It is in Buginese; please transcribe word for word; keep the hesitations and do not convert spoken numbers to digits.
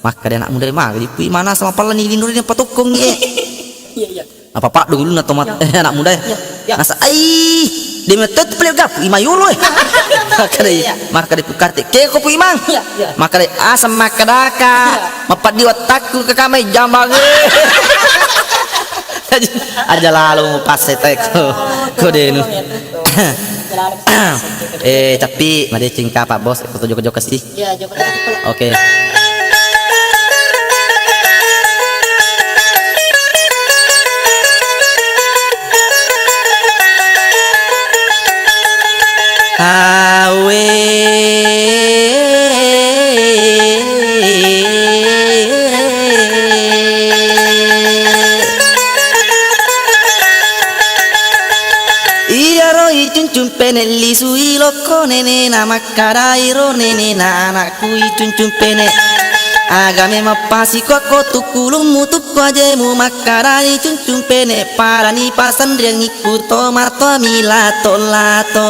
Makkeda anak muda, "Maga dipu imang, asa mapallani linro ni patokkongngi e." Iya, iya. Apa paddu gulunna to mat-, eh, anak muda e. Iya, iya. Nasa, "Ai, de metto tu pale gapu imang yolo e." Makkeda, iya, makkeda pukarte, "Keko pu imang." Iya, iya. Makkeda, "Asa makkedaka, iya, mapaddi wattakku ke kamai jambang e." Aja lalo mu passe te ko, ko denu. Eh, tapi madeceng kapa bos, ko to jokka-jokka si. Iya, jokka-jokka. Oke. Awe. Iyaro icuncung pene' lisui lokko nenena, makkadai ro nenena, anakku icuncung pene'. Agame mappasi ko tukkulummu tukku ajemu, makkadai cuncung pene', padani pasanriangikku to martoami lato-lato.